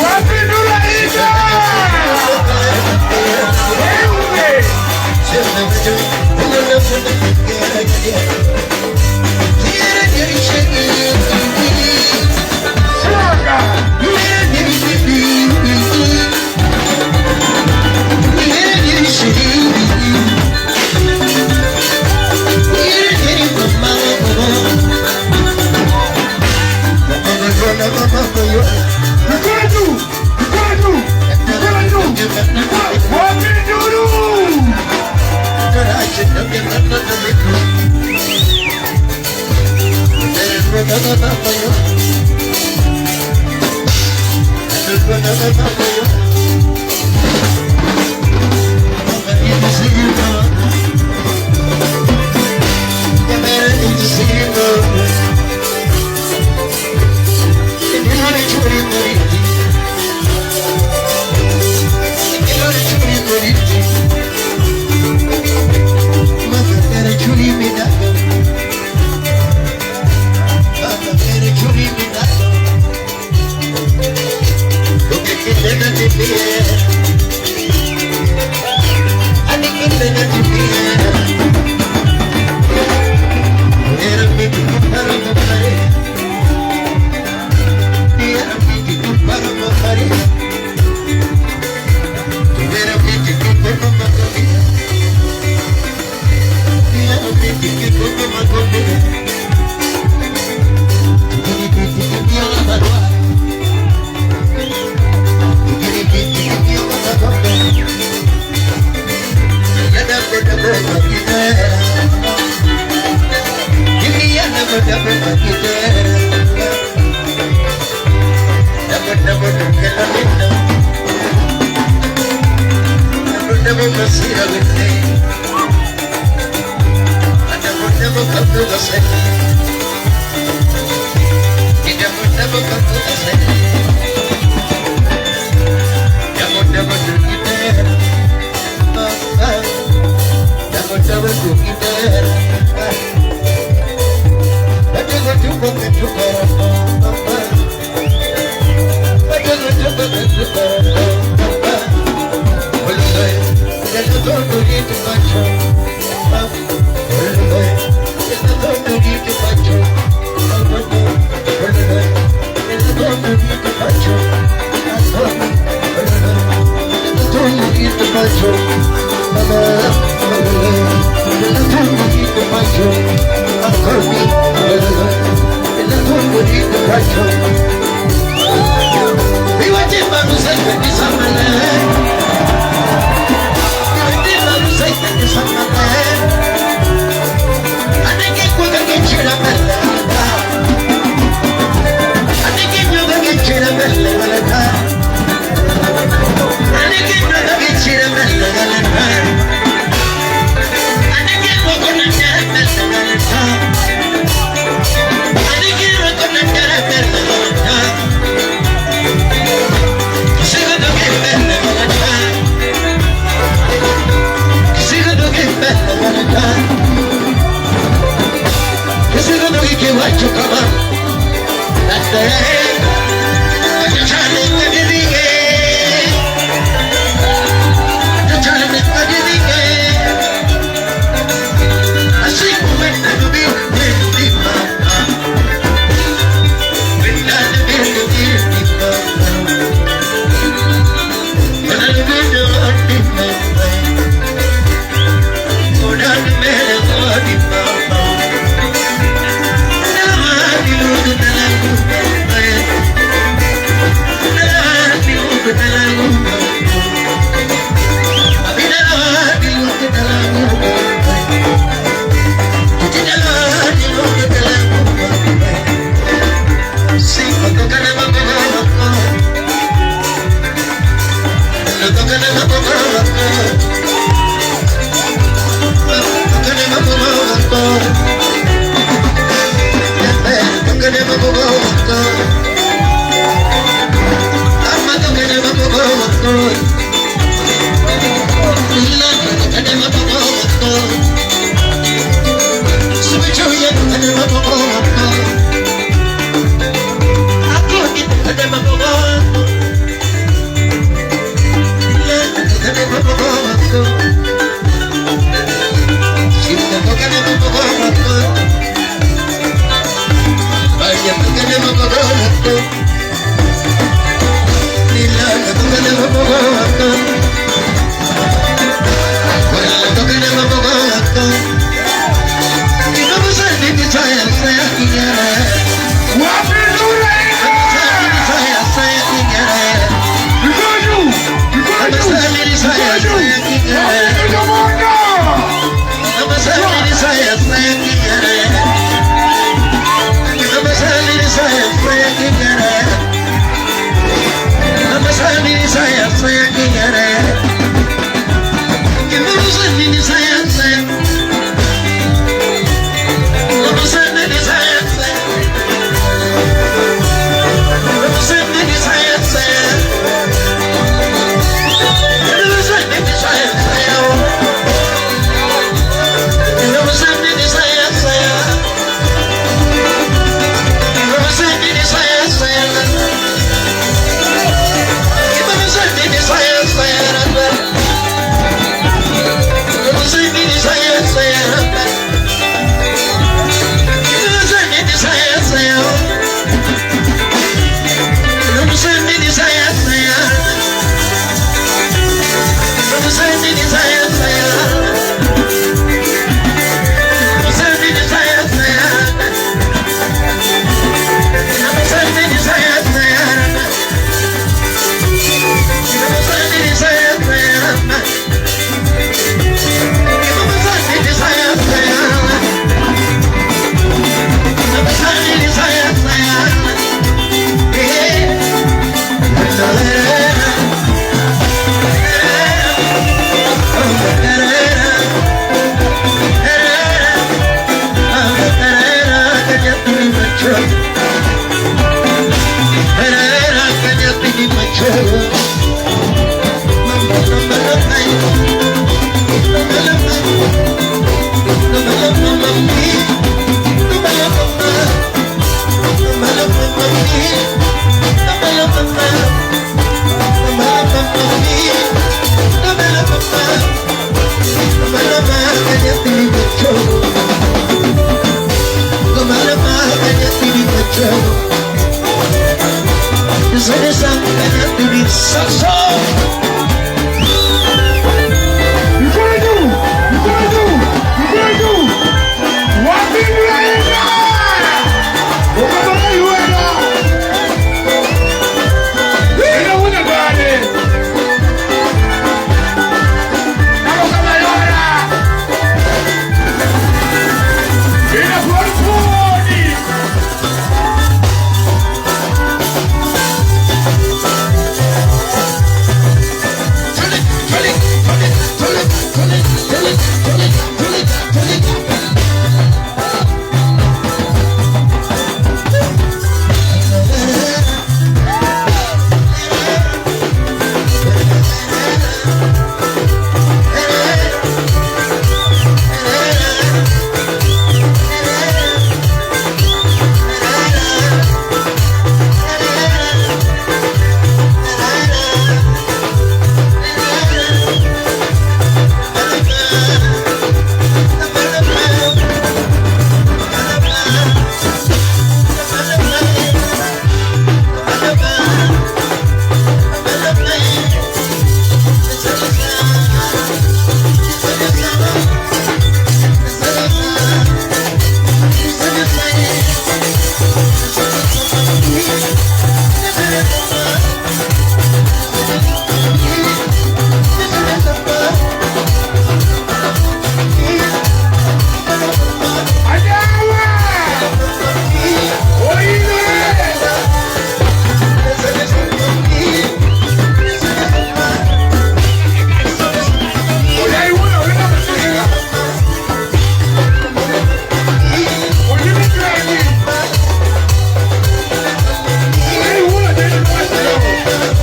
Wapindula hizo. Ewe. Soka. Mikono juu. Mikono juu. Mikono juu. Wapindulu. Mikono juu, mikono juu, mikono juu. Wapi Ibrahima? Ukabaka yuena. Ina wuna gane. Nako kama yora. Ina kuoni. Anyawa. Oile. Uyaiwona wena msika. Uyimikani. Uyaiwona tena msika.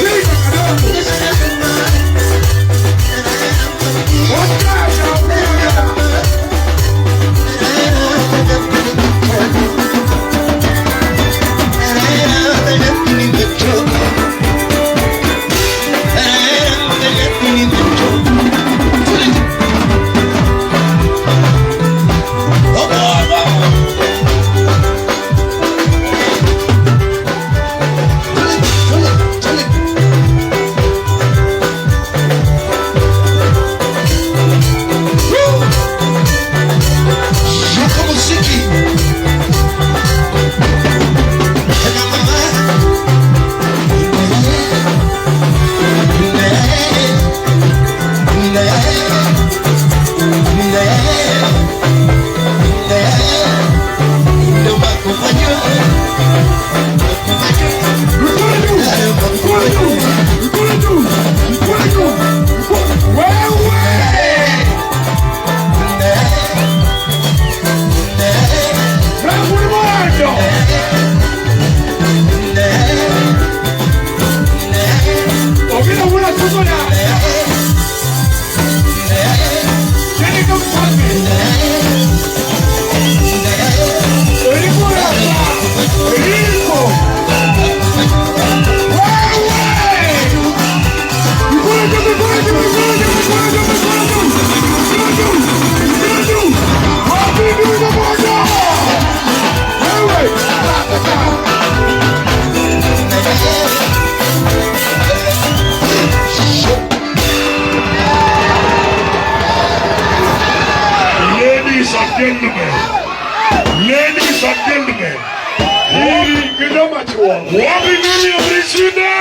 Shika kadogo. Oscar, Mikono juu. Mikono juu. Mikono juu. Mikono juu. Wewe. Frank Mondo. Ogina wuna tukola. Jenny mfalme. Eriko rapa. Eriko. Wewe. Mikono juu, mikono juu, mikono juu, mikono juu, mikono juu. Mikono juu. Mikono juu. Wapi ndugu moja? Wewe. Ladies and gentlemen, ladies and gentlemen, Hili kidoma chuo. Wapi nuru ya Priscilla?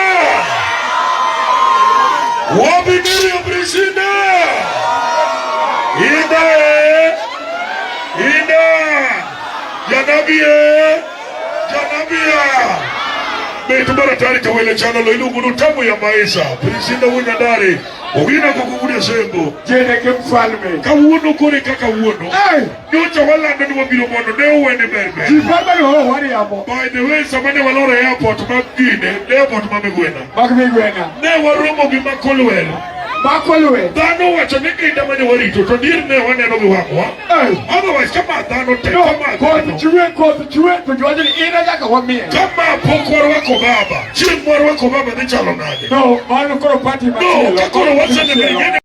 Wapi nuru ya Priscilla? Ida eh? Ida! Janabi eh? Janabia! Betubara tayari tawele channel ilugu tamu ya maisha. Priscilla Wunyandari. Ogina kukugudia sembo. Jeneke mfalme. Kawuono kore kaka wuono. Hey! Nyocha walando ni wabiro mondo ne owene berber. Jipamba yo wari yamo. By the way, sama ne waloro e airport ma Gine, airport ma Migwena. Mak migwena. Ne waromo gi Makolwer. Makolwe. Dhano wacho ni kinda mane warito to dier ne waneno gi wang'wa. Hey! Otherwise kama dhano te, No, kama koth dhano. chwe, koth chwe, to jwacho ni ina nyaka wamiel. Kama pok warwako baba, chieng' mwarwako baba dhi chalo nade? No, mano koro party No, machielo. ka koro wasene